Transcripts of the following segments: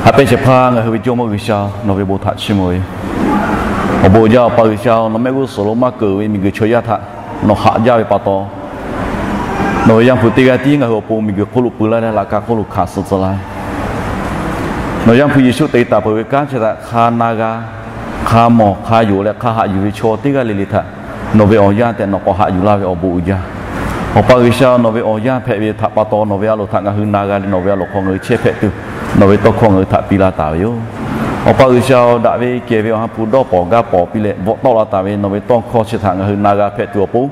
Haꞈ pehnˇ shehˍ hpaˇ ngaˬ hui ve Jawˇmawˇ G'uiˬsha, nawˬ ve bon htaꞈ chiˇ mvuh ve yoˬ. Awˬ bon uiˍ jaˇ, Awˬ pa G'uiˬsha, nawˬ mehˆ g'uˇ suhˍ lo maˇ keunˍ ve miˬguiˬ chaw yaˇ htaꞈ nawˬ haꞈ jaˇ ve pa taw, nawˬ ve Yaˇ hpu teˇ g'aˇ tiˉ ngaˬ hui awˬ pon miˬguiˬ hk'oˆ lo peu laˇ leh laꞈ ka hk'oˆ lo hkanˍ suh tcuh laˇ ve, nawˬ Yaˇ hpu Yeˍsuˆ te taˍ peuˬ ve kanˉ chi htaꞈ hk'a na g'a, hk'a mawˬ, hk'a yonˍ leh hk'a haꞈ yuˬ ve chaw teˇ g'aˇ le le htaꞈ nawˬ ve awˬ yanˇ tehꞈ nawˬ k'awꞈ haꞈ yuˬ laˇ ve awˬ bon uiˍ jaˇ. Awˬ pa G'uiˬsha, nawˬ ve awˬ yanˇ hpehꞈ ve htaꞈ pa taw nawˬ ve a loˍ htaꞈ ngaˬ hui na g'a leh nawˬ ve a loˍ hk'aw ngaˬ hui chehˇ hpehꞈ tuˬ, nawˬ ve tawˇ hkawˇ ngaˬ hui htaꞈ piˇ laˇ taˍ ve yoˬ. Awˬ pa G'uiˬsha, daꞈ ve kehˬ ve Awˬ ha hpu dawˇ pawˍ gaˇ pawˍ piˇ leh bvuhꞈ tawˆ la taˍ ve nawˬ ve tawˇ hkawˇ chi htaꞈ ngaˬ hui na g'a hpehꞈ tuˬ awˬ pon,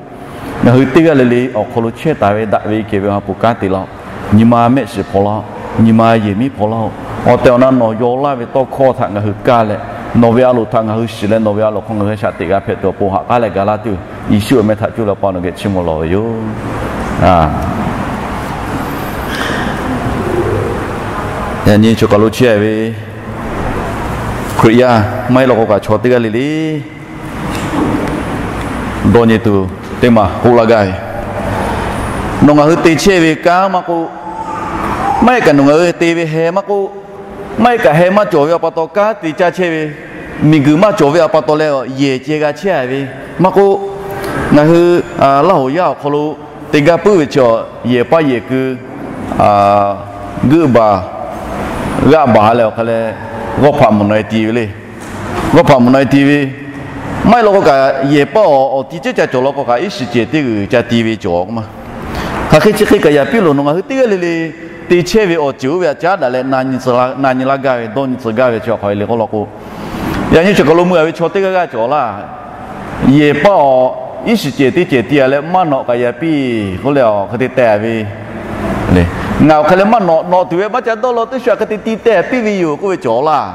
ngaˬ hui teˇ g'aˇ le le awˬ hk'aw lo chehˇ taˍ ve daꞈ ve kehˬ ve Awˬ ha hpu kanˉ te laˇ-oˆ. Nyi ma mehˆ shiˍ hpaw laˇ-oˆ. Nyi ma yehˬ miˉ hpaw laˇ-oˆ. Awˬ tehˬ awˬ na nawˬ yaw laˇ ve tawˇ hkawˇ htaꞈ ngaˬ hui kaˇ leh, nawˬ ve a loˍ htaꞈ ngaˬ hui shiˍ leh nawˬ ve a loˍ hk'aw ngaˬ hui shaꞈ teꞈ g'a hpehꞈ tuˬ awˬ pon haꞈ k'aˉ leh ga laˇ tuˬ, Yeˍsuˆ awˬ meh htaꞈ cuˇ leh Awˬ pa nawˬ geh chiˇ mvuh lawˬ ve yoˬ. Yaꞈ nyi choˬ kaˬ lo chehˇ ve Hkriꞈ yaˇ maˇ heˆ law k'o kaꞈ chaw teˇ g'aˇ le le dawˇ nyi tuˬ teˇ maˬ k'oˆ laˇ gaˇ ve, nawˬ ngaˬ hui te chehˇ ve kanˉ maˇ k'oˆ, maˇ heˆ kaꞈ nawˬ ngaˬ hui te ve heh maˇ k'oˆ, maˇ heˆ kaꞈ heh maˇ cawˬ ve awˬ pa taw kanˉ te caˇ chehˇ ve, miˬguiˬ maˇ cawˬ ve awˬ pa taw leh yehˬ ceh g'a chehˇ ve maˇ k'oˆ, ngaˬ hui Laˇ hoˍ yaˇ awˬ hk'aw lo te gaˇ puiˉ ve chaw yehˬ paˇ yehˬ ku geuˆ baˬ g'aˆ baˬ leh awˬ hk'a leh g'awˇ hpaꞈ mvuhˬ na e ti ve le. G'awˇ hpaꞈ mvuhˬ na e ti ve maˇ heˆ law k'o kaꞈ, yehˬ paˇ awˬ ti ceuˉ ca cawˬ law k'o kaꞈ, iˉ shiˍ cehˬ teˇ g'uiˬ ca ti ve cawˬ k'oˆ ma. Hk'aˬ hk'e chi hk'e kaꞈ yaꞈ piˇ loˬ, nawˬ ngaˬ hui teˇ g'aˇ le le te chehˇ ve awˬ ceuˬ oˇ ve htaꞈ caˉ daꞈ leh na nyi tcuh g'a ve chi hk'aˬ hk'e le k'oˆ law k'o, yaꞈ nyi choˬ kaˬ lo mui a ve chaw teˇ g'aˇ g'aˇ cawˬ laˇ. Yehˬ paˇ awˬ iˉ shiˍ cehˬ teˇ cehˬ ti a leh maˇ nawꞈ kaꞈ yaꞈ piˇ k'oˆ leh awˬ hk'e te teh ve le. Ngaˬ awˬ hk'e leh maˇ nawꞈ, nawꞈ tuˬ ve maˇ ca dawˇ law teˇ shu hk'e te ti teh piˇ ve yoˬ k'oˆ ve cawˬ laˇ.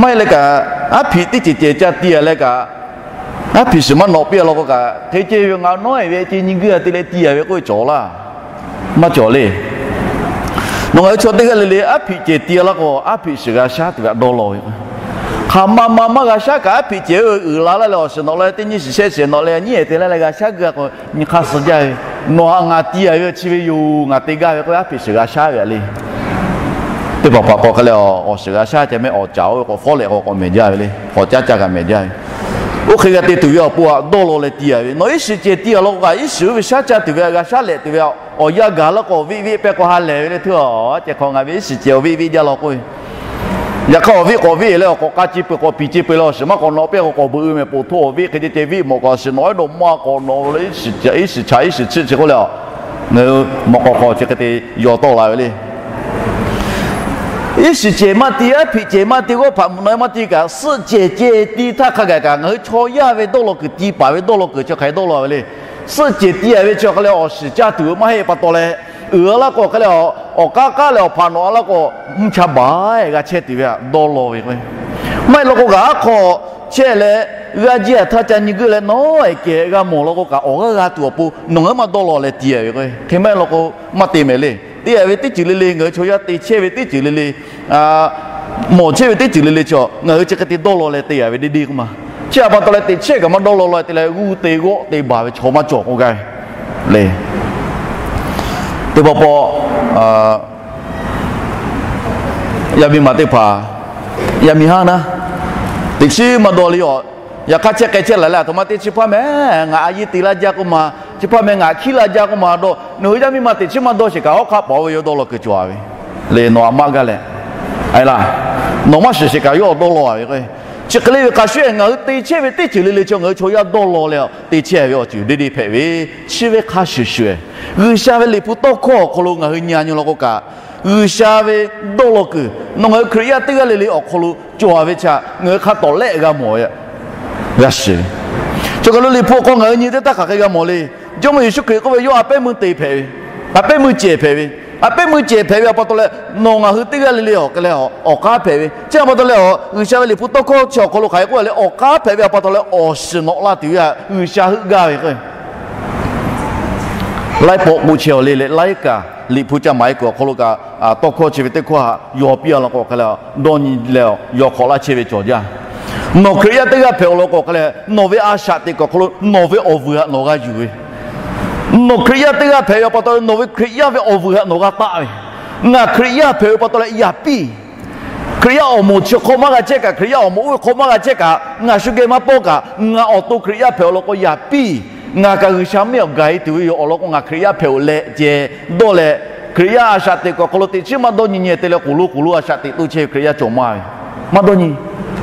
Maˇ heˆ leh kaꞈ, aˉ hpiꞈ teˇ cehˬ cehˬ ca ti a leh kaꞈ, aˉ hpiꞈ shiˍ maˇ nawꞈ piˇ a law k'o kaꞈ, hk'e ceh ve ngaˬ nawˉ e ve ceh nyi guiˇ a te leh ti a ve k'oˆ ve cawˬ laˇ. Maˇ cawˬ le. Nawˬ ngaˬ hui chaw teˇ g'aˇ le le aˉ hpiꞈ cehˬ ti a laˇ k'o, aˉ hpiꞈ shiˍ g'a shaˉ tuˬ ve htaꞈ dawˇ law ve. Hk'aˬ ma ma maˇ g'a shaˉ kaꞈ, aˉ hpiꞈ cehˬ uiˍ la laˇ leh awˬ shiˍ nawꞈ leh teˇ nyiˇ shiˍ shehˆ shiˍ nawꞈ leh nyiˇ ehˍ te laˇ leh g'a shaˉ g'a k'o, nyi hk'aˇ suh jaˇ ve. Nawˬ htaꞈ ngaˬ ti a ve chi ve yoˬ, ngaˬ te gaˇ ve k'oˆ ve aˉ hpiꞈ shiˍ g'a shaˉ ve le. Teˇ hpaˍ hpaˍ k'awꞈ hk'e leh awˬ shiˍ g'a shaˉ ca mehˆ awˬ caˍ oˇ ve k'awꞈ fawˉ leh k'awꞈ mehˍ jaˇ ve le. K'awꞈ caˉ caˇ kaꞈ mehˍ jaˇ ve. Oˇ hk'e g'a te tuˬ ve awˬ pon htaꞈ dawˇ law leh ti a ve. Nawˬ iˉ shiˍ cehˬ ti a law k'o kaꞈ, iˉ shiˍ oˇ ve shaˉ caˇ tuˬ ve g'a shaˉ lehꞈ tuˬ ve awˬ yanˇ gaˬ laˇ k'o, awˬ veˆ veˆ pehˇ k'o ha lehˬ ve le. Htawˇ, ceh hk'aw ngaˬ ve iˉ shiˍ cehˬ awˬ veˆ veˆ jaˇ law k'oˆ ve. Yaꞈ hk'aˇ awˬ veˆ k'awꞈ veˆ leh awˬ k'awꞈ k'a ce peuˬ k'awꞈ piˍ ce peuˬ leh awˬ shiˍ maˇ k'awꞈ nawꞈ pehˇ k'o, k'awꞈ beuꞈ mehˍ poˬ htoˇ awˬ veˆ hk'e ceh ceh veˆ mawˬ k'awꞈ shiˍ nawꞈ e dawˬ maˇ k'awꞈ nawꞈ leh, iˉ shiˍ caˇ iˉ shiˍ chi hk'e k'oˆ leh, ngaˬ hui mawꞈ k'aw hk'aw chi hk'e te yaw tawˆ la ve le. Iˉ shiˍ cehˬ maˇ ti, aˉ hpiꞈ cehˬ maˇ ti, g'awˇ hpaꞈ mvuhˬ na maˇ ti kaꞈ, suhˆ cehˬ ceh ti htaˇ hk'a gaˬ kaꞈ, ngaˬ hui chaw yaˇ ve dawˇ law kuiˬ ti paˍ ve dawˇ law kuiˬ chi hk'e dawˇ law ve le. Suhˆ cehˬ ti a ve chi awˬ hk'e leh awˬ shiˍ caˇ tuˬ ve maˇ heˆ pa taw leh, uiˍ a laˇ k'o hk'e leh awˬ k'aˉ k'aˉ leh awˬ hpaꞈ nawꞈ a laˇ k'o, mvuhˇ cha baˬ g'a chehˇ tuˬ ve htaꞈ dawˇ law ve k'o, maˇ heˆ law k'o kaꞈ aˉ hk'aw chehˇ leh, g'aˇ jiˇ a htaˇ ca nyi guiˇ leh nawˉ e kehˬ g'a mawˬ law k'o kaꞈ, awˬ g'aˇ g'a tuˬ awˬ pon nawˬ ngaˬ hui maˇ dawˇ law leh ti a ve k'o, hk'e maˇ heˆ law k'o, maˇ te mehˍ le. Te a ve teˇ ceuˬ le le, ngaˬ hui chaw yaˇ te chehˇ ve teˇ ceuˬ le le, mawˬ chehˇ ve teˇ ceuˬ le le chaw ngaˬ hui chi hk'e te dawˇ law leh te a ve deˇ deˇ k'oˆ ma. Chi htaꞈ pa taw leh teꞈ chehˇ kaꞈ maˇ dawˇ law law te leh g'uˇ te g'awˆ te baˬ ve chaw maˇ cawˬ k'oˆ gaˇ ve le. Teˇ pawˆ pawˆ yaˇ miˇ ma teˇ hpaˍ, yaˇ miˇ haˉ naˉ, teꞈ chiˉ maˇ dawˇ le. Yaꞈ hk'aˇ chehˇ k'ai chehˇ laˬ leh aˬ htoꞈ ma te chi hpaˇ meh ngaˬ a yiˇ te laˇ jaˇ k'oˆ ma, chi hpaˇ meh ngaˬ hkiˉ laˇ jaˇ k'oˆ ma dawˇ. Nawˬ hui yaˇ miˇ ma teꞈ chiˉ maˇ dawˇ sheˍ kaꞈ, hawˉ hk'aˆ paˍ oˇ ve yaˇ dawˇ law kuiˬ cawˬ a ve le. Nawˬ a maˇ gaˇ leh, a laˇ, nawˬ maˇ shiˍ sheˍ kaꞈ yawˇ dawˇ law a ve k'o, chi hk'e le ve hk'a shuˍ ngaˬ hui te chehˇ ve teˇ ceuˬ le le chaw ngaˬ hui chaw yaˇ dawˇ law leh te chehˇ ve awˬ ceuˬ deˇ deˇ hpehꞈ ve, chi ve hk'a shuˍ shuˍ, G'uiˬsha ve Liꞈ hpu tawˇ hkawˇ awˬ hk'aw lo ngaˬ hui nyi a nyi law k'o kaꞈ, G'uiˬsha ve dawˇ law kuiˬ nawˬ ngaˬ hui Hkriꞈ yaˇ teˇ g'aˇ le le awˬ hk'aw lo cawˬ ve chi htaꞈ ngaˬ hui hk'a tawˍ lehˆ g'a mawˬ ve g'a shiˍ ve. Choˬ kaˬ lo Liꞈ hpu awˬ hk'aw ngaˬ hui nyi teˇ htaˇ hk'aˬ hk'e g'a mawˬ le. Jawˇmawˇ Yeˍsuˆ Hkriꞈ k'oˆ ve, yawˇ a pehˉ meuˇ te hpehꞈ ve, a pehˉ meuˇ cehˬ hpehꞈ ve, a pehˉ meuˇ cehˬ hpehꞈ ve awˬ pa taw leh, nawˬ ngaˬ hui teˇ g'aˇ le le awˬ hk'e leh awˬ k'aˉ hpehꞈ ve. Chi a pa taw leh, G'uiˬsha ve Liꞈ hpu tawˇ hkawˇ chi awˬ hk'aw lo hk'aˬ hk'e k'oˆ leh, awˬ k'aˉ hpehꞈ ve awˬ pa taw leh awˬ shiˍ nawꞈ la tuˬ ve htaꞈ G'uiˬsha heuˆ gaˇ ve k'o, laiˉ pawˆ k'o chehˇ awˬ le leh laiˉ kaꞈ Liꞈ hpu ca maˍ e kuiˬ awˬ hk'aw lo kaꞈ, tawˇ hkawˇ chi ve teˇ hkawˇ htaꞈ yaw piˇ a law k'o hk'e leh, dawˇ nyi leh yaw hk'awꞈ laˇ chehˇ ve cawˬ jaˇ. Nawˬ Hkriꞈ yaˇ teˇ g'aˇ hpehꞈ awˬ lawn k'o hk'e leh, nawˬ ve a shaꞈ teꞈ kuiˬ awˬ hk'aw lo nawˬ ve awˬ vuiˬ htaꞈ nawˬ g'a yuˬ ve, nawˬ Hkriꞈ yaˇ teˇ g'aˇ hpehꞈ ve awˬ pa taw leh nawˬ ve Hkriꞈ yaˇ ve awˬ vuiˬ htaꞈ nawˬ g'a taˆ ve, Ngaˬ Hkriꞈ yaˇ hpehꞈ ve pa taw leh yaꞈ piˇ. Hkriꞈ yaˇ awˬ moˍ chi hk'aw maˇ g'a chehˇ kaꞈ, Hkriꞈ yaˇ awˬ moˍ oˇ ve hk'aw maˇ g'a chehˇ kaꞈ, ngaˬ shu geh maˇ tawˆ kaꞈ, ngaˬ awˬ to Hkriꞈ yaˇ hpehꞈ awˬ lawn k'o yaꞈ piˇ. Ngaˬ kaꞈ G'uiˬsha mehˆ awˬ gaˬ e tuˬ ve yoˬ. Awˬ lawn k'o ngaˬ Hkriꞈ yaˇ hpehꞈ-oˬ leh ceh dawˇ leh, Hkriꞈ yaˇ a shaꞈ teꞈ kuiˬ awˬ hk'aw lo teꞈ chiˉ maˇ dawˇ nyi nyi te leh k'oˍ lo k'oˍ lo a shaꞈ teꞈ toˇ chehˇ ve Hkriꞈ yaˇ cawˬ maˇ ve. Maˇ dawˇ nyi.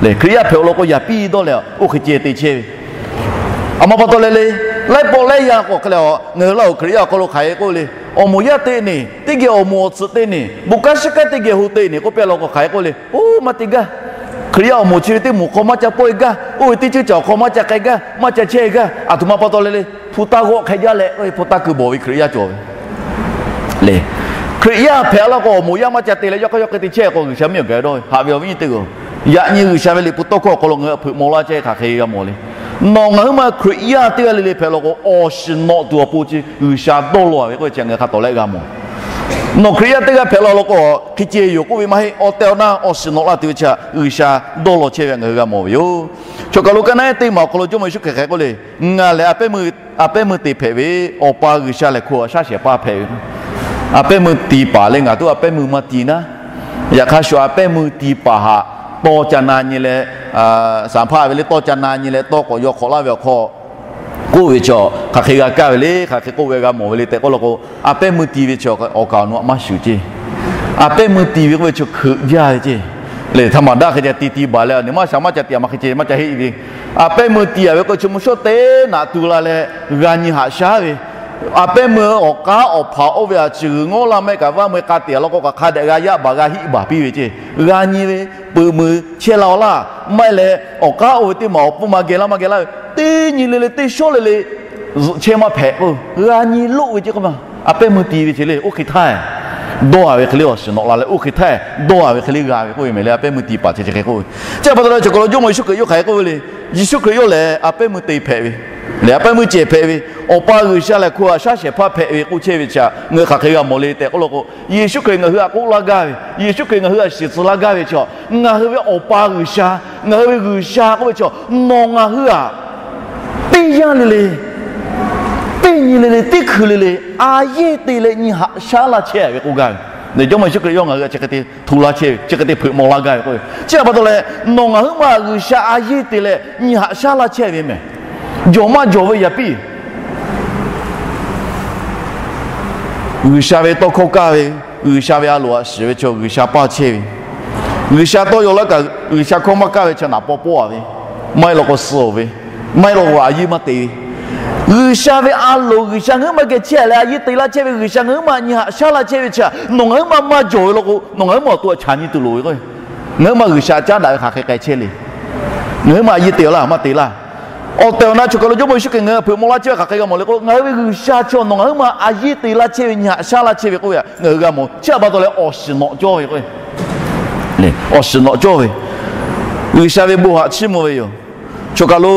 Hkriꞈ yaˇ hpehꞈ awˬ lawn k'o yaꞈ piˇ dawˇ leh oˇ hk'e ceh te chehˇ ve. A ma pa taw leh le, laiˉ pawˆ laiˉ yaˇ k'o hk'e leh, ngaˬ hui laˇ-oˬ Hkriꞈ yaˇ awˬ hk'aw lo hk'aˬ hk'e k'oˆ le, awˬ moˍ yaˇ te neˬ, teˇ geh awˬ moˍ awˬ tsuhꞈ te neˬ, bon kanˉ shiˉ kanˉ teˇ geh ho te neˬ k'oˆ piˇ law k'o hk'aˬ hk'e k'oˆ le, oˇ maˇ te gaˇ. Hkriꞈ yaˇ awˬ moˍ chi ve teˇ moˍ hk'aw maˇ ca pawˆ e gaˇ, oˇ ve teˇ ceuˇ caˬ awˬ hk'aw maˇ ca k'ai gaˇ, maˇ ca chehˇ e gaˇ. Aˬ htoꞈ ma pa taw leh le, hpu taˇ g'awˆ hk'e jaˇ leh, hpu taˇ kuiˬ bawˬ ve Hkriꞈ yaˇ cawˬ ve le. Hkriꞈ yaˇ hpehꞈ laˇ k'o awˬ moˍ yaˇ maˇ ca te leh yawˇ hk'aˇ yawˇ hk'e te chehˇ k'o G'uiˬsha mehˆ awˬ gaˬ dawˇ ve. Haꞈ ve awˬ viˉ nyi teˇ g'aˇ, yaꞈ nyi G'uiˬsha ve liꞈ hpu tawˇ hkawˇ awˬ hk'aw lo ngaˬ hui hpeuꞈ maw laˇ chehˇ ve hk'aˬ hk'e g'a mawˬ le. Nawˬ ngaˬ huiˉ ma Hkriꞈ yaˇ teˇ g'aˇ le le hpehꞈ law k'o, awˬ shiˍ nawꞈ tuˬ awˬ pon chi G'uiˬsha dawˇ law ve k'oˆ ve chi ngaˬ hui hk'a tawˍ leh g'a mawˬ. Nawˬ Hkriꞈ yaˇ teˇ g'aˇ hpehꞈ law law k'o, hk'e ceh yoˬ k'oˆ ve maˇ heˆ. Awˬ tehˬ awˬ na awˬ shiˍ nawꞈ la tuˬ ve chi G'uiˬsha dawˇ law chehˇ ve ngaˬ hui g'a mawˬ ve yoˬ. Choˬ kaˬ lo kaˇ naˉ teˇ maˬ awˬ hk'aw lo Jawˇmawˇ Yeˍsuˆ Hkriꞈ hk'aˬ hk'e k'oˆ le, Ngaˬ lehˬ a pehˉ meuˇ te hpehꞈ ve, Awˬ pa G'uiˬsha lehˬ hko a shaˉ shehˍ hpaˇ hpehꞈ ve. A pehˉ meuˇ tiˍ paˍ leh ngaˬ tuˉ a pehˉ meuˇ maˇ tiˍ naˉ. Yaꞈ hk'aˇ shu a pehˉ meuˇ tiˍ paˍ htaꞈ tawˇ ca na nyi leh, saˍ hpaˇ ve le tawˇ ca na nyi leh tawˇ k'awꞈ yaw hk'awꞈ laˇ ve awˬ hk'aw k'oˆ ve chaw hk'aˬ hk'e g'a kaˇ ve le, hk'aˬ hk'e k'oˆ ve g'a mawˬ ve le tehꞈ k'oˆ law k'o, a pehˉ meuˇ tiˍ ve chi awˬ kaˍ awˬ nuˇ a maˇ shuˍ ceˇ. A pehˉ meuˇ tiˍ ve k'oˆ ve chi hkeuꞈ jaˇ ve ceˇ. Lehˬ htaˇ maˍ daˇ hk'e ca tiˍ tiˍ baˬ leh, a neˬ maˇ sha maˇ ca tiˍ a ma hk'e ceh maˇ ca heˆ ve. A pehˉ meuˇ tiˍ a ve k'o chi mvuhˇ shawˉ teˇ naꞈ tu la leh g'a nyi haꞈ shaˉ ve. A pehˉ meuˇ awˬ k'aˉ awˬ hpaꞈ oˇ ve a ciˬ g'uiˬ ngawˉ laˇ mehˆ kaꞈ vaˇ meuˇ k'a teꞈ a law k'o, k'aˬ hk'a dehꞈ g'a yaˇ baˬ g'a hiˆ baˬ piˇ ve ceˇ. G'a nyi ve, peuꞈ meuˍ chehˇ la-oˬ laˇ. Maˇ heˆ leh awˬ k'aˉ oˇ ve teˇ maˬ awˬ pfuhˇ ma geh laˇ maˇ geh laˇ ve, teˇ nyi le le teˇ shawˉ le le zuhꞈ chehˇ maˇ hpehꞈ k'o, g'a nyi loˆ ve ceˇ k'o ma. A pehˉ meuˇ tiˍ ve chi le oˇ hk'e htaˇ dawˇ a ve hk'e le awˬ shiˍ nawꞈ la leh oˇ hk'e htaˇ dawˇ a ve hk'e le g'a ve k'oˆ ve mehˍ le. A pehˉ meuˇ tiˍ paˍ chi chi hk'e k'oˆ ve. Chi pa taw leh choˬ kaˬ lo Jawˇmawˇ Yeˍsuˆ Hkriꞈ yawˇ hk'aˬ hk'e k'oˆ ve le. Yeˍsuˆ Hkriꞈ yawˇ lehˬ a pehˉ meuˇ te hpehꞈ ve, lehˬ a pehˉ meuˇ cehˬ hpehꞈ ve, Awˬ pa G'uiˬsha lehˬ hko a shaˉ shehˍ hpaˇ hpehꞈ ve k'oˆ chehˇ ve chi ngaˬ hui hk'aˬ hk'e g'a mawˬ le tehꞈ k'oˆ law k'o, Yeˍsuˆ Hkriꞈ ngaˬ hui htaꞈ k'oˆ laˇ gaˇ ve, Yeˍsuˆ Hkriꞈ ngaˬ hui htaꞈ shiˍ tcuh laˇ gaˇ ve chi, ngaˬ hui ve Awˬ pa G'uiˬsha, ngaˬ hui ve G'uiˬsha k'oˆ ve chi, nawˬ ngaˬ hui htaꞈ teˇ yanˇ le le, teˇ nyi le le, teˇ hkui le le, a yehˇ te leh nyi haꞈ shaˉ laˇ chehˇ ve k'oˆ gaˇ ve. Jawˇmawˇ Yeˍsuˆ Hkriꞈ yawˇ ngaˬ hui htaꞈ chi hk'e te hto laˇ chehˇ ve, chi hk'e te hpeuꞈ maw laˇ gaˇ ve k'oˆ ve. Chi pa taw leh nawˬ ngaˬ huiˉ ma G'uiˬsha a yehˇ te leh nyi haꞈ shaˉ laˇ chehˇ ve mehˍ. Jawˬ maˇ jawˬ ve yaꞈ piˇ. G'uiˬsha ve tawˇ hkawˇ kaˇ ve, G'uiˬsha ve a loˍ htaꞈ shiˍ ve chaw G'uiˬsha paˇ chehˇ ve, G'uiˬsha tawˇ yaw laˇ kaꞈ G'uiˬsha hkawˇ maˇ kaˇ ve chi naꞈ paw pawˆ a ve, maˇ heˆ law k'o suh-oˬ ve, maˇ heˆ law k'o a yehˇ maˇ te ve. G'uiˬsha ve a loˍ G'uiˬsha ngaˬ huiˉ ma geh chehˇ leh a yehˇ te laˇ chehˇ ve, G'uiˬsha ngaˬ huiˉ ma nyi haꞈ shaˉ laˇ chehˇ ve chi htaꞈ nawˬ ngaˬ huiˉ ma maˇ jawˬ ve law k'o, nawˬ ngaˬ huiˉ ma awˬ to htaꞈ chaꞈ nyi tuˬ loˍ ve k'o, ngaˬ huiˉ ma G'uiˬsha caˉ daꞈ ve hk'aˬ hk'e k'ai chehˇ le. Ngaˬ huiˉ ma a yehˇ te laˇ maˇ te laˇ. Awˬ tehˬ awˬ na choˬ kaˬ lo Jawˇmawˇ Yeˍsuˆ Hkriꞈ ngaˬ hui htaꞈ hpeuꞈ maw laˇ chehˇ ve hk'aˬ hk'e g'a mawˬ le k'o, ngaˬ hui ve G'uiˬsha chi nawˬ ngaˬ huiˉ ma a yehˇ te laˇ chehˇ ve nyi haꞈ shaˉ laˇ chehˇ ve k'oˆ ve htaꞈ ngaˬ hui g'a mawˬ. Chi pa taw leh awˬ shiˍ nawꞈ cawˇ ve k'o, awˬ shiˍ nawꞈ cawˇ ve, G'uiˬsha ve bon htaꞈ chiˇ mvuh ve yoˬ. Choˬ kaˬ lo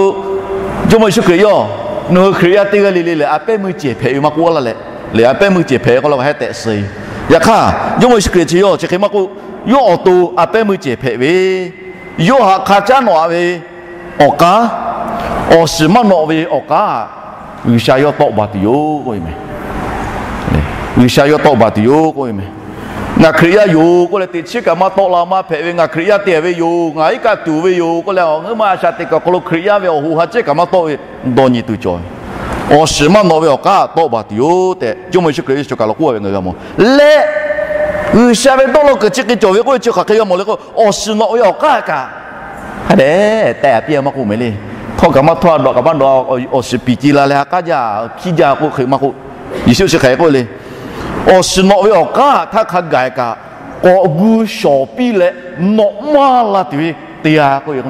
Jawˇmawˇ Yeˍsuˆ Hkriꞈ yawˇ, nawˬ hui Hkriꞈ yaˇ teˇ g'aˇ le le lehˬ a pehˉ meuˇ cehˬ hpehꞈ ve maˇ k'oˆ laˇ leh, lehˬ a pehˉ meuˇ cehˬ hpehꞈ ve k'oˆ laˇ k'o hehˉ tehꞈ suh e. Yaꞈ hk'aˇ Jawˇmawˇ Yeˍsuˆ Hkriꞈ chi yawˇ chi hk'e maˇ k'oˆ. Yawˇ awˬ to a pehˉ meuˇ cehˬ hpehꞈ ve, yawˇ htaꞈ hk'a caˉ nawꞈ a ve awˬ k'aˉ, awˬ shiˍ maˇ nawꞈ ve awˬ k'aˉ htaꞈ G'uiˬsha yawˇ tawˆ baˬ tuˬ yoˬ k'oˆ ve mehˍ. G'uiˬsha yawˇ tawˆ baˬ tuˬ yoˬ k'oˆ ve mehˍ. Ngaˬ Hkriꞈ yaˇ yoˬ k'oˆ leh teꞈ chiˉ kaꞈ maˇ tawˆ la maˇ hpehꞈ ve, ngaˬ Hkriꞈ yaˇ te ve yoˬ, ngaˬ iˉ kaˆ tuˬ ve yoˬ k'oˆ leh, ngaˬ huiˉ ma a shaꞈ teꞈ kaꞈ awˬ hk'aw lo Hkriꞈ yaˇ ve awˬ hoꞈ ha cehˉ kaꞈ maˇ tawˆ ve, dawˇ nyi tuˬ cawˬ ve, awˬ shiˍ maˇ nawꞈ ve awˬ k'aˉ tawˆ baˬ tuˬ yoˬ tehꞈ Jawˇmawˇ Yeˍsuˆ Hkriꞈ yawˇ choˬ kaˬ lo k'oˆ ve ngaˬ hui g'a mawˬ. Leh G'uiˬsha ve dawˇ law kuiˬ chi hk'e cawˬ ve k'oˆ ve chi hk'aˬ hk'e g'a mawˬ le k'o, awˬ shiˍ nawꞈ ve awˬ k'aˉ kaꞈ hk'a dehꞈ tehꞈ a piˇ maˇ k'oˆ mehˍ le. Htawˇ kaꞈ maˇ htawˇ, dawꞈ kaꞈ maˇ dawꞈ, awˬ shiˍ piˍ ci la leh ha k'aˉ jaˇ hkiˇ jaˇ k'oˆ hk'e maˇ k'oˆ. Yeˍsuˆ chi hk'e k'oˆ le, awˬ shiˍ nawꞈ ve awˬ k'aˉ htaˇ hk'a gaˬ kaꞈ k'awꞈ gu shawˍ piˇ leh nawꞈ maˇ la tuˬ ve te-a k'oˆ ve k'o,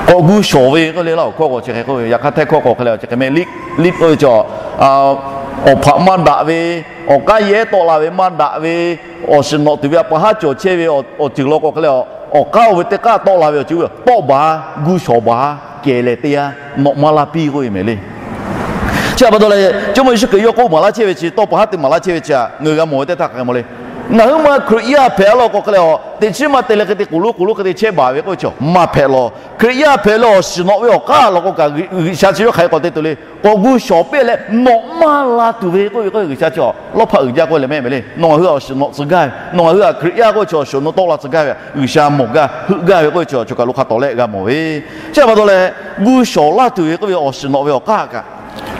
k'awꞈ gu shawˍ ve k'oˆ le laˇ. Awˬ hkawˇ k'awꞈ chi hk'e k'oˆ ve, yaꞈ hk'aˇ htehˇ hkawˇ k'awꞈ hk'e le, chi hk'e mehˍ liˆ liˆ k'oˆ ve chaw, awˬ hpaꞈ maˇ daꞈ ve, awˬ k'aˉ yehˇ tawˆ la ve maˇ daꞈ ve, awˬ shiˍ nawꞈ tuˬ ve a pa haˉ cawˬ chehˇ ve awˬ ceuˬ law k'o hk'e le, awˬ k'aˉ oˇ ve teˇ k'aˉ tawˆ la ve awˬ ceuˬ k'oˆ ve, tawˆ baˬ, gu shawˍ baˬ, kehˬ leh te-a, nawꞈ maˇ la piˇ k'oˆ ve mehˍ le. Chi pa taw leh Jawˇmawˇ Yeˍsuˆ Hkriꞈ yawˇ k'oˆ maˍ laˇ chehˇ ve chi, tawˇ pa haˉ te maˍ laˇ chehˇ ve chi htaꞈ ngaˬ hui g'a mawˬ ve teˇ htaˇ hk'aˬ hk'e mawˬ le. Ngaˬ huiˉ ma Hkriꞈ yaˇ hpehꞈ law k'o hk'e leh a, teꞈ chiˉ maˇ te leh hk'e te k'oˍ lonˉ k'oˍ lonˉ hk'e te chehˇ baˬ ve k'oˆ ve chaw maˇ hpehꞈ law. Hkriꞈ yaˇ hpehꞈ leh awˬ shiˍ nawꞈ ve awˬ k'aˉ law k'o kaꞈ, G'uiˬsha chi yawˇ hk'aˬ hk'e k'awꞈ te tuˬ le, k'awꞈ gu shawˍ piˇ leh nawꞈ maˇ la tuˬ ve k'oˆ ve k'o, G'uiˬsha chi a lawˇ hpaˆ uiˍ jaˇ k'oˆ ve leh mehˆ mehˍ le. Nawˬ ngaˬ hui awˬ shiˍ nawꞈ tcuh gaˇ ve, nawˬ ngaˬ hui a Hkriꞈ yaˇ k'oˆ ve chaw awˬ shiˍ nawꞈ tawˆ la tcuh gaˇ ve, G'uiˬsha mawˬ gaˇ heuˆ gaˇ ve k'oˆ ve chaw choˬ kaˬ lo hk'a tawˍ leh g'a mawˬ ve. Chi pa taw leh, gu shawˍ laˇ tuˬ ve k'oˆ ve awˬ shiˍ nawꞈ ve awˬ k'aˉ kaꞈ,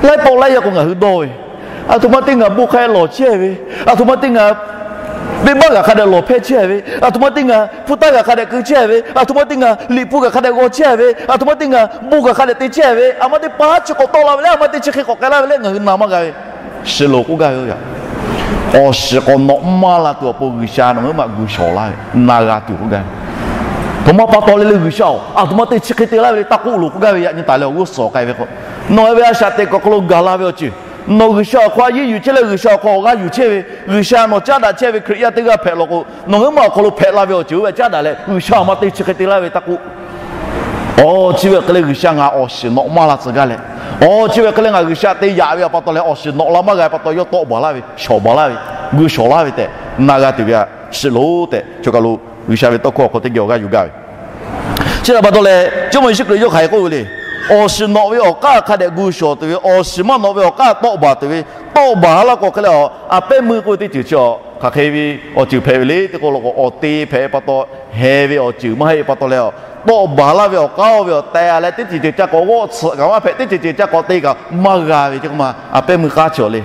laiˉ pawˆ laiˉ yaˇ k'o ngaˬ hui dawˇ ve, aˬ htoꞈ ma teˇ ngaˬ bon hk'a lawˬ chehˇ ve, aˬ htoꞈ ma teˇ ngaˬ venˇbaˆ g'aꞈ hk'a dehꞈ lawˬ hpehˇ chehˇ ve, aˬ htoꞈ ma teˇ ngaˬ hpu taˇ g'aꞈ hk'a dehꞈ keu chehˇ ve, aˬ htoꞈ ma teˇ ngaˬ liꞈ hpu g'aꞈ hk'a dehꞈ g'aw chehˇ ve, aˬ htoꞈ ma teˇ ngaˬ bon g'aꞈ hk'a dehꞈ te chehˇ ve, aˬ ma teˇ paˉ chi k'awꞈ tawˆ la ve leh aˬ ma teˇ chi hk'e k'awꞈ k'ai laˇ ve leh ngaˬ hui na maˇ g'a ve, shiˍ loˍ k'oˆ gaˇ ve yoˬ. Awˬ shiˍ k'awꞈ nawꞈ maˇ la tuˬ awˬ pon G'uiˬsha nawˬ ngaˬ hui maˇ gu shawˍ laˇ ve, na g'a tuˬ k'oˆ gaˇ ve. Htoꞈ ma pa taw le le G'uiˬsha-oˬ, aˬ htoꞈ ma teˇ chi hk'e te laˇ ve le taˇ k'oˆ loˍ k'oˆ gaˇ ve yaꞈ nyi taˍ leh awˬ g'uˇ suhˍ k'ai ve k'o, nawˬ ve a shaꞈ teꞈ kuˬ awˬ hk'aw lo gaˬ la ve awˬ ceuˬ, nawˬ G'uiˬsha awˬ hk'aw a yeˇ yuˬ chehˇ leh G'uiˬsha awˬ hk'aw awˬ g'aˇ yuˬ chehˇ ve, G'uiˬsha nawˬ caˉ daꞈ chehˇ ve Hkriꞈ yaˇ teˇ g'aˇ hpehꞈ law k'o, nawˬ ngaˬ hui maˇ awˬ hk'aw lo hpehꞈ la ve awˬ ceuˬ oˇ ve caˉ daꞈ leh G'uiˬsha aˬ ma teˇ chi hk'e te laˇ ve taˇ k'oˆ. Awˬ chi ve awˬ hk'e leh G'uiˬsha ngaˬ awˬ shiˍ nawꞈ maˇ la tcuh gaˇ leh, awˬ chi ve awˬ hk'e leh ngaˬ G'uiˬsha te yaꞈ ve pa taw leh awˬ shiˍ nawꞈ la maˇ g'a pa taw yawˇ tawˆ baˬ laˇ ve, shawˍ baˬ laˇ ve, gu shawˍ laˇ ve tehꞈ na g'a tuˬ ve a shiˍ loˍ tehꞈ choˬ kaˬ lo G'uiˬsha ve tawˇ hkawˇ awˬ hk'aw teˇ geh awˬ g'aˇ yuˬ gaˇ ve. Chi htaꞈ pa taw leh Jawˇmawˇ Yeˍsuˆ Hkriꞈ yawˇ hk'aˬ hk'e k'oˆ ve le, awˬ shiˍ nawꞈ ve awˬ k'aˉ hk'a dehꞈ gu shawˍ tuˬ ve, awˬ shiˍ maˇ nawꞈ ve awˬ k'aˉ tawˆ baˬ tuˬ ve, tawˆ baˬ laˇ k'o hk'e leh a, a pehˉ meuˇ k'oˆ ve teˇ ceuˬ chi a hk'aˬ hk'e ve awˬ ceuˬ hpehꞈ ve le tehꞈ k'oˆ law k'o, awˬ te hpehꞈ ve pa taw, heh ve awˬ ceuˬ maˇ heˆ ve pa taw leh a, tawˆ baˬ laˇ ve awˬ k'aˉ oˇ ve awˬ tehˬ leh teˇ ceuˬ ceuˬ ca k'awꞈ g'awˆ tsuhꞈ kaꞈ maˇ hpehꞈ, teˇ ceuˬ ceuˬ ca k'awꞈ te kaꞈ maˇ g'a ve ce k'o ma, a pehˉ meuˇ k'aˉ chi a le.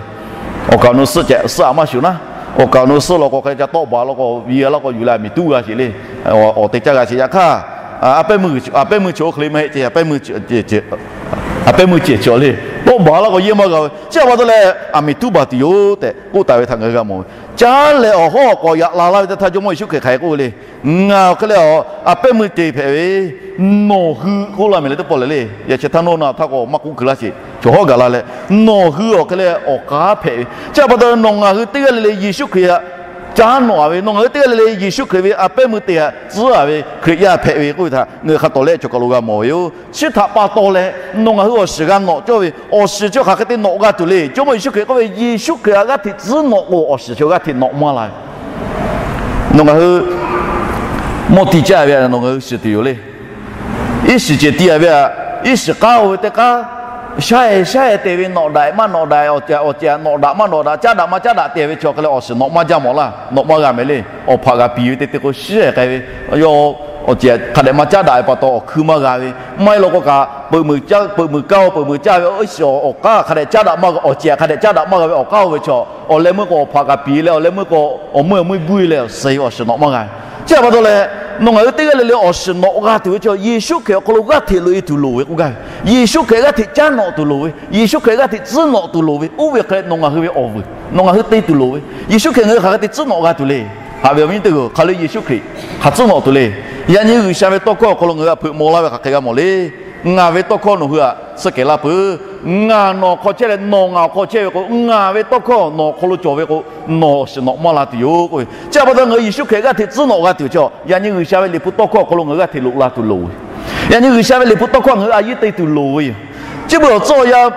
Awˬ kaˍ awˬ nu suhˆ cehꞈ suhˆ a maˇ shuˍ naˉ, awˬ kaˍ awˬ nu suhˆ law k'o hk'e ca tawˆ baˬ law k'o, viˇ a laˇ k'o yuˬ leh a miˬ tuˉ g'a sheˍ le. Awˬ te caˇ g'a sheˍ yaꞈ hk'aˇ, a pehˉ meuˇ chi oˇ hk'e le maˇ heˆ ce, a pehˉ meuˇ cehˬ chi a le. Tawˆ baˬ laˇ k'o yehˇ maˇ g'a ve, chi a pa taw leh a miˬ tuˉ baˬ tuˬ yoˬ tehꞈ k'oˆ taˍ ve htaꞈ ngaˬ hui g'a mawˬ ve. Caˉ leh awˬ hawˉ awˬ k'awꞈ yaꞈ la laˇ ve teˇ htaˇ Jawˇmawˇ Yeˍsuˆ Hkriꞈ hk'aˬ hk'e k'oˆ ve le, ngaˬ awˬ hk'e leh a, a pehˉ meuˇ te hpehꞈ ve, nawˬ hui k'oˆ laˇ mehˍ le teˇ pawˆ lehˬ le, yaꞈ chi htaˇ nawˇ na htaˇ k'o maˇ k'oˆ kuiˬ laˇ sheˍ, chaw hawˉ gaˬ la leh, nawˬ hui awˬ hk'e leh awˬ k'aˉ hpehꞈ ve. Chi a pa taw nawˬ ngaˬ hui teˇ g'aˇ le le Yeˍsuˆ Hkriꞈ htaꞈ caˉ nawꞈ a ve, nawˬ ngaˬ hui teˇ g'aˇ le le Yeˍsuˆ Hkriꞈ ve a pehˉ meuˇ te htaꞈ tcuhˉ a ve Hkriꞈ yaˇ hpehꞈ ve k'oˆ ve htaꞈ ngaˬ hui hk'a tawˍ leh choˬ kaˬ lo g'a mawˬ ve yoˬ. Chi htaꞈ pa taw leh nawˬ ngaˬ hui awˬ shiˍ g'a nawꞈ cawˇ ve, awˬ shiˍ chi hk'aˬ hk'e te nawꞈ g'a tuˬ le. Jawˇmawˇ Yeˍsuˆ Hkriꞈ k'oˆ ve, Yeˍsuˆ Hkriꞈ htaꞈ g'aˇ hteꞈ tcuhˉ nawꞈ k'o awˬ shiˍ chi g'aˇ hteꞈ nawꞈ maˇ la ve. Nawˬ ngaˬ hui mawˇ tiˇ caˇ ve htaꞈ nawˬ ngaˬ hui shiˍ tuˬ yoˬ le. Iˉ shiˍ cehˬ tiˇ a ve htaꞈ, iˉ shiˍ k'aˉ oˇ ve teˇ k'aˉ, shaˉ e shaˉ e te ve nawꞈ daꞈ maˇ nawꞈ daꞈ, awˬ cehˬ awˬ cehˬ nawꞈ daꞈ maˇ nawꞈ daꞈ, caˉ daꞈ maˇ caˉ daꞈ te ve chi hk'e leh awˬ shiˍ nawꞈ maˇ jaˇ mawˬ laˇ, nawꞈ maˇ g'a mehˍ le. Awˬ hpaꞈ g'a piˍ ve te te k'o shiˉ e k'ai ve, yawˇ awˬ cehˬ hk'a dehꞈ maˇ caˉ daꞈ ve pa taw awˬ hkui maˇ g'a ve, maˇ heˆ law k'o kaꞈ peuꞈ meuꞈ caˇ, peuꞈ meuꞈ kaˇ oˇ peuꞈ meuꞈ caˇ ve iˉ shiˍ awˬ k'aˉ hk'a dehꞈ caˉ daꞈ maˇ g'a, awˬ cehˬ hk'a dehꞈ caˉ daꞈ maˇ g'a ve awˬ k'aˉ oˇ ve chi awˬ leh meuˇ k'o awˬ hpaꞈ g'a piˍ leh awˬ leh meuˇ k'o awˬ meuˇ awˬ meuˇ guˇ e leh awˬ suh ve awˬ shiˍ nawꞈ maˇ g'a ve. Chi a pa taw leh nawˬ ngaˬ hui teˇ g'aˇ le le awˬ shiˍ nawꞈ g'a tuˬ ve chi Yeˍsuˆ Hkriꞈ awˬ hk'aw lo g'aˇ hteꞈ loꞈ e tuˬ loˍ ve k'oˆ gaˇ ve, Yeˍsuˆ Hkriꞈ g'aˇ hteꞈ caˉ nawꞈ tuˬ loˍ ve, Yeˍsuˆ Hkriꞈ g'aˇ hteꞈ tcuhˉ nawꞈ tuˬ loˍ ve, oˇ ve hk'e leh nawˬ ngaˬ hui ve awˬ vuiˬ nawˬ ngaˬ hui te tuˬ loˍ ve, Yeˍsuˆ Hkriꞈ ngaˬ hui hk'aˬ hk'e te tcuhˉ nawꞈ g'a tuˬ le. Haꞈ ve awˬ viˉ nyi teˇ hpaˍ-oˬ, hk'aˬ le Yeˍsuˆ Hkriꞈ hk'aˬ tcuhˉ nawꞈ tuˬ le. Yaꞈ nyi G'uiˬsha ve tawˇ hkawˇ awˬ hk'aw lo ngaˬ hui htaꞈ hpeuꞈ maw laˇ ve hk'aˬ hk'e g'a mawˬ le. Ngaˬ ve tawˇ hkawˇ nawˬ hui htaꞈ suh kehˬ laˇ peuˬ. Ngaˬ nawˬ awˬ hk'aw chehˇ leh nawˬ ngaˬ awˬ hk'aw chehˇ ve k'o, ngaˬ ve tawˇ hkawˇ nawˬ awˬ hk'aw lo cawˬ ve k'o, nawˬ awˬ shiˍ nawꞈ maˇ la tuˬ yoˬ k'oˆ ve. Chi a pa taw ngaˬ hui Yeˍsuˆ Hkriꞈ g'aˇ hteꞈ tcuhˉ nawꞈ g'a tuˬ chi, yaꞈ nyi G'uiˬsha ve Liꞈ hpu tawˇ hkawˇ awˬ hk'aw lo ngaˬ hui g'aˇ hteꞈ loꞈ la tuˬ loˍ ve, yaꞈ nyi G'uiˬsha ve Liꞈ hpu tawˇ hkawˇ ngaˬ hui a yiˇ te tuˬ loˍ ve yoˬ. Chi beuꞈ awˬ tcuhˉ awˬ yanˇ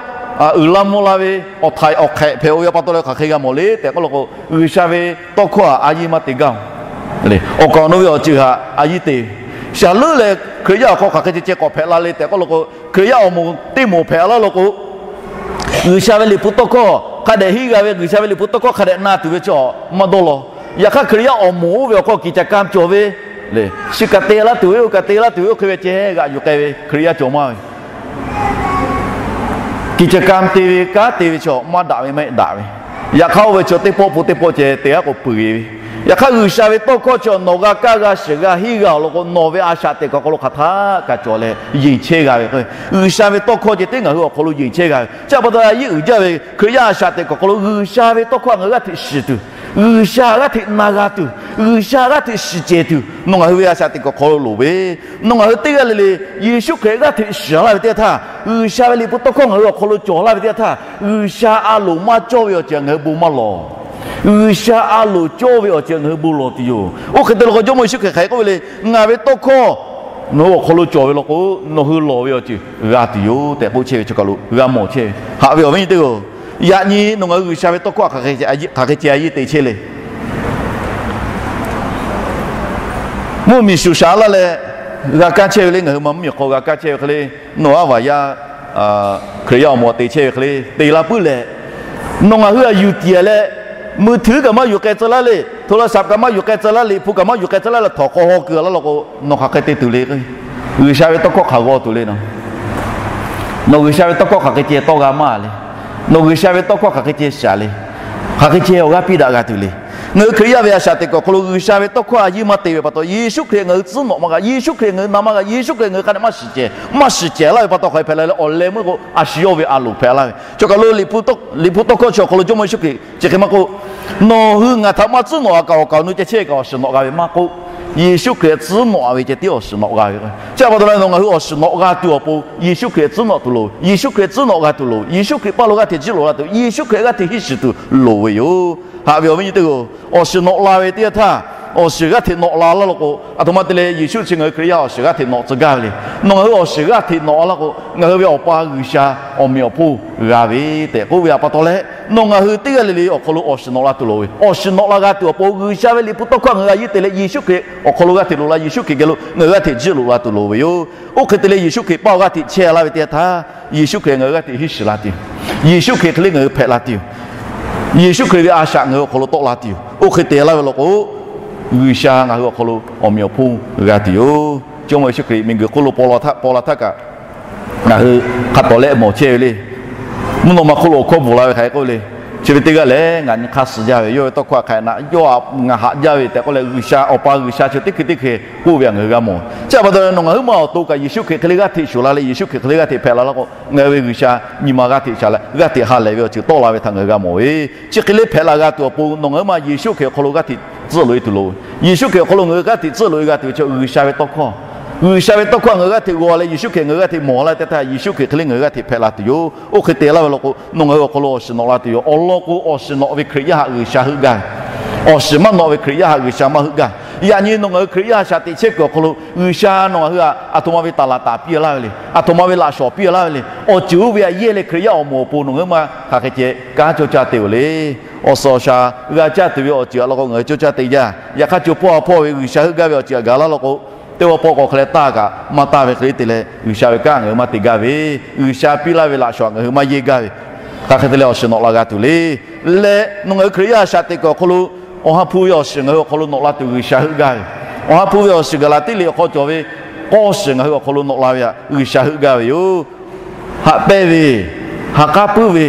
uiˍ la mvuh la ve awˬ htaiˍ awˬ hk'ehꞈ hpehꞈ-o ve a pa taw leh hk'aˬ hk'e g'a mawˬ le tehꞈ k'oˆ law k'o, G'uiˬsha ve tawˇ hkawˇ htaꞈ a yiˇ maˇ te gaˇ-oˬ. Awˬ kaˍ awˬ nu ve awˬ ceuˬ htaꞈ a yiˇ te ve, shaˍ leuˉ leh Hkriꞈ yaˇ awˬ hk'aw hk'aˬ hk'e ceh ceh k'awꞈ hpehꞈ la le tehꞈ k'oˆ law k'o, Hkriꞈ yaˇ awˬ moˍ teˇ moˍ hpehꞈ laˇ law k'o, G'uiˬsha ve Liꞈ hpu tawˇ hkawˇ hk'a dehꞈ henˇ g'a ve, G'uiˬsha ve Liꞈ hpu tawˇ hkawˇ hk'a dehꞈ na tuˬ ve chi maˇ dawˇ law. Yaꞈ hk'aˇ Hkriꞈ yaˇ awˬ moˍ oˇ ve awˬ hk'aw kiꞈ ca ka cawˬ ve le, chi kaꞈ te laˇ tuˬ ve, oˇ kaꞈ te laˇ tuˬ ve, oˇ hk'e ve ceh g'aꞈ yuˬ k'ai ve Hkriꞈ yaˇ cawˬ maˇ ve. Kiꞈ ca ka te ve kanˉ te ve chi maˇ daꞈ ve maˇ heˆ, daꞈ ve. Yaꞈ hk'aˇ oˇ ve chi teˇ pawˆ po teˇ pawˆ ceh te g'aˇ k'o peuˬ e ve. Yaꞈ hk'aˇ G'uiˬsha ve tawˇ hkawˇ chi nawˬ g'a kaˇ g'a shiˍ g'a henˇ g'a awˬ lawn k'o, nawˬ ve a shaꞈ teꞈ kuˬ awˬ hk'aw lo hk'aˬ htaˆ kaꞈ cawˬ leh yeˬ chehˇ g'a ve k'o, G'uiˬsha ve tawˇ hkawˇ ceh tiˉ ngaˬ hui awˬ hk'aw lo yeˬ chehˇ g'a ve. Chi a pa taw a yiˇ uiˍ jaˇ ve Hkriꞈ yaˇ a shaꞈ teꞈ kuˬ awˬ hk'aw lo G'uiˬsha ve tawˇ hkawˇ ngaˬ hui g'aˇ hteꞈ shiˍ tuˬ, G'uiˬsha g'aˇ hteꞈ na g'a tuˬ, G'uiˬsha g'aˇ hteꞈ shiˍ cehˬ tuˬ nawˬ ngaˬ hui ve a shaꞈ teꞈ kuˬ awˬ hk'aw lo loˍ ve. Nawˬ ngaˬ hui teˇ g'aˇ le le Yeˍsuˆ Hkriꞈ g'aˇ hteꞈ shiˍ laˇ ve teˇ g'aˇ htaˇ, G'uiˬsha ve Liꞈ hpu tawˇ hkawˇ ngaˬ hui awˬ hk'aw lo cawˬ laˇ ve teˇ g'aˇ htaˇ, G'uiˬsha a loˍ maˇ cawˇ ve awˬ ceuˬ ngaˬ hui bon maˇ lawˬ. G'uiˬsha a loˍ cawˇ ve awˬ ceuˬ ngaˬ hui bon lawˬ tuˬ yoˬ. Oˇ hk'e te law k'o, Jawˇmawˇ Yeˍsuˆ Hkriꞈ hk'aˬ hk'e k'oˆ ve le, Ngaˬ ve tawˇ hkawˇ nawˬ hui awˬ hk'aw lo cawˬ ve law k'o, nawˬ hui lawˬ ve awˬ ceuˬ g'a tuˬ yoˬ tehꞈ k'oˆ chehˇ ve chi kaˬ lo g'a mawˬ chehˇ ve. Haꞈ ve awˬ viˉ nyi teˇ hpaˍ-oˬ, yaꞈ nyi nawˬ ngaˬ hui G'uiˬsha ve tawˇ hkawˇ hk'aˬ hk'e ceh a yiˇ te chehˇ le. Pfuhˇ miˬ shuˍ shaˍ laˇ leh g'a kaˇ chehˇ ve le. Ngaˬ hui ma mvuhˇ miˬ hk'aw g'a kaˇ chehˇ ve hk'e le, nawˬ aˉ vaˬ yaˇ Hkriꞈ yaˇ awˬ moˍ te chehˇ ve hk'e le te la puiˉ leh, nawˬ ngaˬ hui a yuˬ tiˍ leh, mui htuiˉ kaꞈ maˇ yuˬ k'ai tcuh laˇ le, hto la shaˍ kaꞈ maˇ yuˬ k'ai tcuh laˇ le, hpu kaꞈ maˇ yuˬ k'ai tcuh laˇ leh htawnˍ hk'aw haw keu laˇ law k'o, nawˬ hk'aˬ hk'e te tuˬ le. G'uiˬsha ve tawˇ hkawˇ hk'aˬ g'aw tuˬ le nawˬ. Nawˬ G'uiˬsha ve tawˇ hkawˇ hk'aˬ hk'e ceh tawˇ g'a maˇ le. Nawˬ G'uiˬsha ve tawˇ hkawˇ hk'aˬ hk'e ceh shaˍ le. Hk'aˬ hk'e ceh awˬ g'aˇ piˇ daꞈ g'a tuˬ le. Ngaˬ hui Hkriꞈ yaˇ ve a shaꞈ teꞈ kuiˬ awˬ hk'aw lo G'uiˬsha ve tawˇ hkawˇ a yeˇ maˇ te ve pa taw, Yeˍsuˆ Hkriꞈ ngaˬ hui tcuhˉ nawꞈ maˇ g'a, Yeˍsuˆ Hkriꞈ ngaˬ hui na maˇ g'a, Yeˍsuˆ Hkriꞈ ngaˬ hui hk'a dehꞈ maˇ shiˍ cehˬ, maˇ shiˍ cehˬ laˇ ve pa taw hk'aˬ hk'e hpehꞈ la leh awˬ leh meuˇ k'o a shu yawˇ ve a loˍ hpehꞈ laˇ ve. Chi kaˬ lo Liꞈ hpu tawˇ hkawˇ chi awˬ hk'aw lo Jawˇmawˇ Yeˍsuˆ Hkriꞈ chi hk'e maˇ k'oˆ, nawˬ hui ngaˬ htaꞈ maˇ tcuhˉ nawꞈ a kaꞈ awˬ kaˍ awˬ nu ceh chehˇ kaꞈ awˬ shiˍ nawꞈ g'a ve maˇ k'oˆ, Yeˍsuˆ Hkriꞈ tcuhˉ nawꞈ a ve ceh tiˉ awˬ shiˍ nawꞈ g'a ve. Chi pa taw leh nawˬ ngaˬ hui awˬ shiˍ nawꞈ g'a tuˬ awˬ pon Yeˍsuˆ Hkriꞈ tcuhˉ nawꞈ tuˬ loˍ, Yeˍsuˆ Hkriꞈ tcuhˉ nawꞈ g'a tuˬ loˍ, Yeˍsuˆ Hkriꞈ paˇ lo g'aˇ hteꞈ jiˇ loꞈ la tuˬ, Yeˍsuˆ Hkriꞈ g'aˇ hteꞈ hiˉ shiˍ tuˬ loˍ ve yoˬ. Haꞈ ve awˬ viˉ nyi teˇ hpaˍ-oˬ, awˬ shiˍ nawꞈ la ve teˇ yanˇ htaˇ, awˬ shiˍ g'aˇ hteꞈ nawꞈ la laˇ law k'o, aˬ htoꞈ ma te leh Yeˍsuˆ chi ngaˬ hui Hkriꞈ yaˇ awˬ shiˍ g'aˇ hteꞈ nawꞈ tcuh gaˇ ve le. Nawˬ ngaˬ hui awˬ shiˍ g'aˇ hteꞈ nawꞈ la k'o, ngaˬ hui ve Awˬ pa G'uiˬsha awˬ meꞈ awˬ hponˇ g'a ve tehꞈ k'oˆ ve pa taw leh, nawˬ ngaˬ hui teˇ g'aˇ le le awˬ hk'aw lo awˬ shiˍ nawꞈ la tuˬ loˍ ve. Awˬ shiˍ nawꞈ la g'a tuˬ awˬ pon G'uiˬsha ve Liꞈ hpu tawˇ hkawˇ ngaˬ hui a yeˇ te leh Yeˍsuˆ Hkriꞈ awˬ hk'aw lo g'aˇ hteꞈ loꞈ la, Yeˍsuˆ Hkriꞈ geh lo ngaˬ hui g'aˇ hteꞈ jiˇ loꞈ la tuˬ loˍ ve yoˬ. Oˇ hk'e te leh Yeˍsuˆ Hkriꞈ paˇ awˬ g'aˇ hteꞈ chehˇ laˇ ve teˇ yanˇ htaˇ, Yeˍsuˆ Hkriꞈ ngaˬ hui g'aˇ hteꞈ hiˉ shiˍ la tuˬ yoˬ. Yeˍsuˆ Hkriꞈ hk'e le ngaˬ hui hpehꞈ la tuˬ yoˬ. Yeˍsuˆ Hkriꞈ ve a shaꞈ ngaˬ hui awˬ hk'aw lo tawˆ la tuˬ yoˬ. Oˇ hk'e te laˇ ve law k'o, G'uiˬsha ngaˬ hui awˬ hk'aw lo awˬ meꞈ awˬ hponˇ g'a tuˬ yoˬ. Jawˇmawˇ Yeˍsuˆ Hkriꞈ miˬguiˬ hk'oˆ lo paw la htaˇ, paw la htaˇ kaꞈ, ngaˬ hui hk'a tawˍ lehˆ mawˬ chehˇ ve le. Mvuhˇ naw ma hk'oˆ lo awˬ hkawˇ bvuhˬ la ve hk'aˬ hk'e k'oˆ ve le. Chi ve teˇ g'aˇ lehˬ ngaˬ nyi hk'aˇ suh jaˇ ve, yawˇ ve tawˇ hkawˇ hk'aˬ hk'e naꞈ yawˇ htaꞈ ngaˬ haꞈ jaˇ ve tehꞈ k'oˆ leh, G'uiˬsha, Awˬ pa G'uiˬsha chi teˇ hkui teˇ hkui k'oˆ ve htaꞈ ngaˬ hui g'a mawˬ. Chi pa taw leh nawˬ ngaˬ huiˉ ma awˬ to kaꞈ Yeˍsuˆ Hkriꞈ hk'e le g'aˇ hteꞈ shuˍ la leh Yeˍsuˆ Hkriꞈ hk'e le g'aˇ hteꞈ hpehꞈ la laˇ k'o, ngaˬ hui ve G'uiˬsha nyi ma g'aˇ hteꞈ shaˍ leh g'aˇ hteꞈ ha lehˬ ve awˬ ceuˬ tawˆ la ve htaꞈ ngaˬ hui g'a mawˬ ve. Chi hk'e le hpehꞈ la g'a tuˬ awˬ pon nawˬ ngaˬ huiˉ ma Yeˍsuˆ Hkriꞈ awˬ hk'aw lo g'aˇ hteꞈ tcuhˆ loꞈ e tuˬ loˍ ve. Yeˍsuˆ Hkriꞈ awˬ hk'aw lo ngaˬ hui g'aˇ hteꞈ tcuhˆ loꞈ e g'a tuˬ ve chi G'uiˬsha ve tawˇ hkawˇ. G'uiˬsha ve tawˇ hkawˇ ngaˬ hui g'aˇ hteꞈ g'aw leh Yeˍsuˆ Hkriꞈ ngaˬ hui g'aˇ hteꞈ mawˬ la teˇ htaˇ, Yeˍsuˆ Hkriꞈ hk'e le ngaˬ hui g'aˇ hteꞈ hpehꞈ la tuˬ yoˬ. Oˇ hk'e te laˇ ve law k'o, nawˬ ngaˬ hui awˬ hk'aw lo awˬ shiˍ nawꞈ la tuˬ yoˬ. Awˬ lawn k'o, awˬ shiˍ nawꞈ ve Hkriꞈ yaˇ htaꞈ G'uiˬsha heuˆ gaˇ ve. Awˬ shiˍ maˇ nawꞈ ve Hkriꞈ yaˇ htaꞈ G'uiˬsha maˇ heuˆ gaˇ. Yaꞈ nyi nawˬ ngaˬ hui Hkriꞈ yaˇ shaꞈ teꞈ chehˇ kuiˬ awˬ hk'aw lo G'uiˬsha nawˬ ngaˬ hui htaꞈ aˬ htoꞈ ma ve taˍ laˍ taˍ piˇ laˇ ve le. Aˬ htoꞈ ma ve laꞈ shawˍ piˇ laˇ ve le. Awˬ ceuˬ oˇ ve htaꞈ yehˇ leh Hkriꞈ yaˇ awˬ moˍ awˬ pon nawˬ ngaˬ huiˉ ma hk'aˬ hk'e ceh kanˉ cawˇ caˇ te-oˬ le. Awˬ suhˍ awˬ shaˍ g'a caˇ tuˬ ve awˬ ceuˬ htaꞈ law k'o ngaˬ hui cawˇ caˇ te jaˇ. Yaꞈ hk'aˇ, co hpawˇ ha hpawˇ ve G'uiˬsha heuˆ gaˇ ve awˬ ceuˬ htaꞈ gaˬ laˇ law k'o, teˇ g'aˇ pawˆ k'awꞈ hk'e leh taˇ kaꞈ maˇ taˇ ve hk'e le te leh G'uiˬsha ve kanˉ ngaˬ hui maˇ te gaˇ ve, G'uiˬsha piˇ laˇ ve laꞈ shawˍ htaꞈ ngaˬ hui maˇ yehˇ gaˇ ve, hk'aˬ hk'e te leh awˬ shiˍ nawꞈ la g'a tuˬ le. Leh nawˬ ngaˬ hui Hkriꞈ yaˇ shaꞈ teꞈ kuiˬ awˬ hk'aw lo Awˬ ha hpu ve awˬ shiˍ ngaˬ hui awˬ hk'aw lo nawꞈ la tuˬ G'uiˬsha heuˆ gaˇ ve, Awˬ ha hpu ve awˬ shiˍ gaˬ laˬ teˇ liꞈ awˬ hk'aw cawˬ ve k'awˇ shiˍ ngaˬ hui awˬ hk'aw lo nawꞈ la ve htaꞈ G'uiˬsha heuˆ gaˇ ve yoˬ. Haꞈ pehnˇ ve, ha k'aˉ puiˉ ve,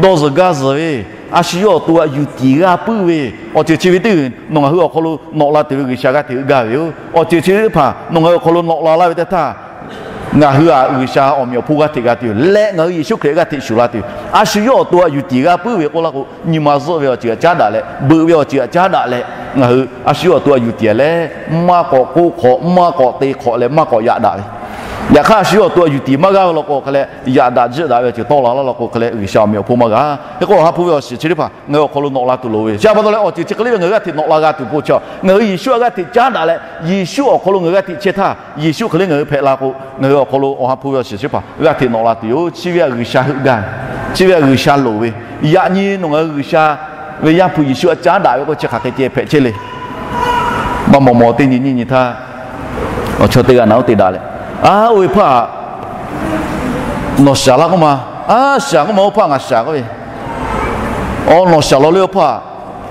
dawˇ zuhˬ gaˇ zuhˬ ve, a shu yawˇ awˬ to htaꞈ yuˬ tiˍ g'a puiˉ ve, awˬ ceuˬ chi ve teˇ g'uiˬ nawˬ ngaˬ hui awˬ hk'aw lo nawꞈ la tuˬ ve G'uiˬsha g'aˇ hteꞈ heuˆ gaˇ ve yoˬ. Awˬ ceuˬ chi ve teˇ hpaˍ nawˬ ngaˬ hui awˬ hk'aw lo nawꞈ la laˇ ve teˇ htaˇ, ngaˬ hui htaꞈ G'uiˬsha awˬ meꞈ awˬ hponˇ g'aˇ hteꞈ g'a tuˬ yoˬ. Leh ngaˬ hui Yeˍsuˆ Hkriꞈ g'aˇ hteꞈ shuˍ la tuˬ yoˬ. A shu yawˇ awˬ to htaꞈ yuˬ tiˍ g'a puiˉ ve k'oˆ laˇ k'o, nyi ma zuhˆ ve awˬ ceuˬ htaꞈ caˉ daꞈ leh, beuꞈ ve awˬ ceuˬ htaꞈ caˉ daꞈ leh, ngaˬ hui a shu yawˇ awˬ to htaꞈ yuˬ tiˍ leh, maˇ k'awꞈ k'oˆ hk'awꞈ, maˇ k'awꞈ te hk'awꞈ leh maˇ k'awꞈ yaꞈ daꞈ ve. Yaꞈ hk'aˇ, a shu yawˇ awˬ to htaꞈ yuˬ tiˍ maˇ g'aˇ ve law k'o, hk'e leh yaꞈ daꞈ jiˆ daꞈ ve awˬ ceuˬ tawˆ la laˇ law k'o, hk'e leh G'uiˬsha awˬ meꞈ awˬ hponˇ maˇ g'a. Hk'e k'o, Awˬ ha hpu ve awˬ shiˍ chi teˇ hpaˍ ngaˬ hui awˬ hk'aw lo nawꞈ la tuˬ loˍ ve. Chi pa taw leh awˬ ceuˬ chi hk'e le ve ngaˬ hui g'aˇ hteꞈ nawꞈ la g'a tuˬ po chaw, ngaˬ hui Yeˍsuˆ htaꞈ g'aˇ hteꞈ caˉ daꞈ leh, Yeˍsuˆ awˬ hk'aw lo ngaˬ hui g'aˇ hteꞈ chehˇ htaˇ, Yeˍsuˆ hk'e le ngaˬ hui hpehꞈ la k'o, ngaˬ hui awˬ hk'aw lo Awˬ ha hpu ve awˬ shiˍ chi teˇ hpaˍ g'aˇ hteꞈ nawꞈ la tuˬ yoˬ. Chi ve htaꞈ G'uiˬsha heuˆ gaˇ ve, chi ve htaꞈ G'uiˬsha loˍ ve, yaꞈ nyi nawˬ ngaˬ hui G'uiˬsha ve Yaˇ hpu Yeˍsuˆ htaꞈ caˉ daꞈ ve k'o, chi hk'aˬ hk'e ceh hpehꞈ chehˇ le. Maˇ mawˬ mawˬ teˇ nyi nyiˇ nyi htaˇ, awˬ chaw teˇ g'aˇ naꞈ uˉ te daꞈ leh, a, oˇ ve hpaˇ nawˬ shaˍ laˇ k'oˆ ma, a, shaˍ k'oˆ ma, oˇ hpaˇ ngaˬ shaˍ k'oˆ ve, a, nawˬ shaˍ law le oˇ hpaˇ,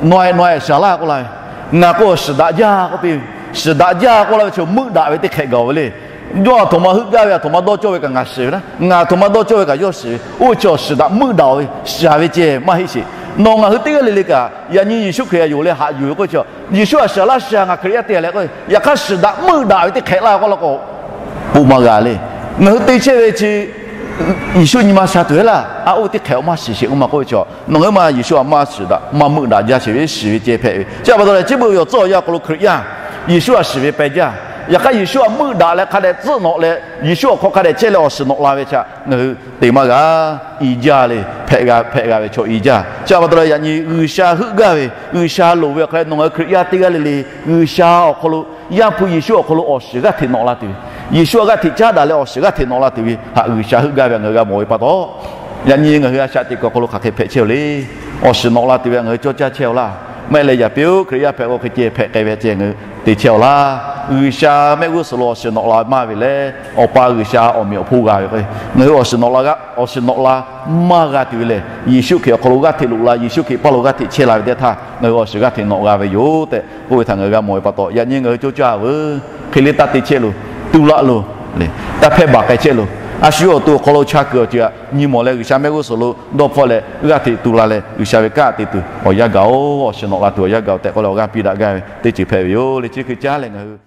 nawˬ htaꞈ nawˬ htaꞈ shaˍ laˇ k'oˆ la ve, ngaˬ k'o shiˍ daꞈ jaˇ k'oˆ piˇ ve, shiˍ daꞈ jaˇ k'oˆ la ve chaw meuˆ daꞈ ve teˇ hk'ehꞈ gaˬ ve le. Yawˇ aˬ htoꞈ ma heuˆ gaˇ ve, aˬ htoꞈ ma dawˇ cawˇ ve kaꞈ ngaˬ shiˍ ve naˉ, ngaˬ aˬ htoꞈ ma dawˇ cawˇ ve kaꞈ yawˇ shiˍ ve, oˇ ve chi awˬ shiˍ daꞈ meuˆ daꞈ ve, shaˍ ve ceh maˇ heˆ sheˍ. Nawˬ ngaˬ hui teˇ g'aˇ le le kaꞈ, yaꞈ nyi Yeˍsuˆ Hkriꞈ htaꞈ yonˍ leh haꞈ yuˬ ve k'oˆ ve chi, Yeˍsuˆ htaꞈ shaˍ laˇ, shaˍ ngaˬ Hkriꞈ yaˇ te leh k'o, yaꞈ hk'aˇ shiˍ daꞈ meuˆ daꞈ ve teˇ hk'ehꞈ laˇ k'oˆ laˇ k'o, po maˇ g'a le. Ngaˬ hui te chehˇ ve chi Yeˍsuˆ nyi ma sha tuˬ heˆ laˇ, a, oˇ ve teˇ hk'ehꞈ awˬ maˇ shiˍ sheˍ k'oˆ ma k'oˆ ve chi, nawˬ ngaˬ hui ma Yeˍsuˆ htaꞈ maˇ shiˍ daꞈ, maˇ meuˆ daꞈ jaˇ sheˍ ve, shiˍ ve ceh hpehꞈ ve. Chi pa taw leh, chi beuꞈ ve awˬ tcuhˉ awˬ yanˇ awˬ hk'aw lo Hkriꞈ yaˇ Yeˍsuˆ htaꞈ shiˍ ve peh jaˇ. Yaꞈ hk'aˇ, Yeˍsuˆ htaꞈ meuˆ daꞈ leh hk'a dehꞈ tcuhˆ nawꞈ leh, Yeˍsuˆ awˬ hk'aw hk'a dehꞈ chehˇ leh awˬ shiˍ nawꞈ la ve chi htaꞈ ngaˬ hui te maˇ g'a. I jaˇ le, hpehꞈ g'a, hpehꞈ g'a ve chaw i jaˇ. Chi pa taw leh, yaꞈ nyi G'uiˬsha heuˆ gaˇ ve, G'uiˬsha loˍ ve awˬ hk'a leh, nawˬ ngaˬ hui Hkriꞈ yaˇ teˇ g'aˇ le le G'uiˬsha awˬ hk'aw lo, Yaˇ hpu Yeˍsuˆ awˬ hk'aw lo awˬ shiˍ g'aˇ hteꞈ nawꞈ la tuˬ ve, Yeˍsuˆ htaꞈ g'aˇ hteꞈ caˉ daꞈ leh awˬ shiˍ g'aˇ hteꞈ nawꞈ la tuˬ ve htaꞈ G'uiˬsha heuˆ gaˇ ve htaꞈ ngaˬ hui g'a mawˬ ve pa taw, yaꞈ nyi ngaˬ hui a shaꞈ teꞈ kuiˬ awˬ hk'aw lo hk'aˬ hk'e hpehꞈ chehˇ-oˬ le. Awˬ shiˍ nawꞈ la tuˬ ve htaꞈ ngaˬ hui cawˇ caˇ chehˇ-oˬ laˇ. Maˇ heˆ leh, yaꞈ piˇ-oˬ, Hkriꞈ yaˇ hpehꞈ k'o hk'e ceh hpehꞈ k'ai ve ceh ngaˬ hui te chehˇ-aw laˇ. G'uiˬsha mehˆ g'uˇ suhˍ lo awˬ shiˍ nawꞈ la maˇ ve lehˬ, Awˬ pa G'uiˬsha awˬ meꞈ awˬ hponˇ g'a ve k'o, ngaˬ hui awˬ shiˍ nawꞈ la g'a, awˬ shiˍ nawꞈ la maˇ g'a tuˬ ve lehˬ, Yeˍsuˆ Hkriꞈ awˬ hk'aw lo g'aˇ hteꞈ loꞈ la, Yeˍsuˆ Hkriꞈ paˇ lo g'aˇ hteꞈ chehˇ la ve teˇ htaˇ, ngaˬ hui awˬ shiˍ g'aˇ hteꞈ nawꞈ g'a ve yoˬ tehꞈ k'oˆ ve htaꞈ ngaˬ hui g'a mawˬ ve pa taw, yaꞈ nyi ngaˬ hui coˇ caˇ veuˬ. Hk'e le taˇ te chehˇ loˬ, tu laˆ loˬ, taˇ hpehˇ baˬ k'ai chehˇ loˬ. A shu awˬ to awˬ hk'aw lo cha kuiˬ awˬ ceuˬ htaꞈ nyi mawˬ leh G'uiˬsha mehˆ g'uˇ suhˍ lo dawˇ hpfuhˆ leh g'aˇ hteꞈ tu la leh G'uiˬsha ve kanˉ te tuˬ awˬ yanˇ gaˬ-oˬ. Awˬ shiˍ nawꞈ la tuˬ awˬ yanˇ gaˬ-oˬ tehꞈ k'oˆ leh awˬ g'aˇ piˇ daꞈ gaˇ ve teˇ ceuˬ hpehꞈ ve yoˬ le. Chi hk'e caˇ leh ngaˬ hui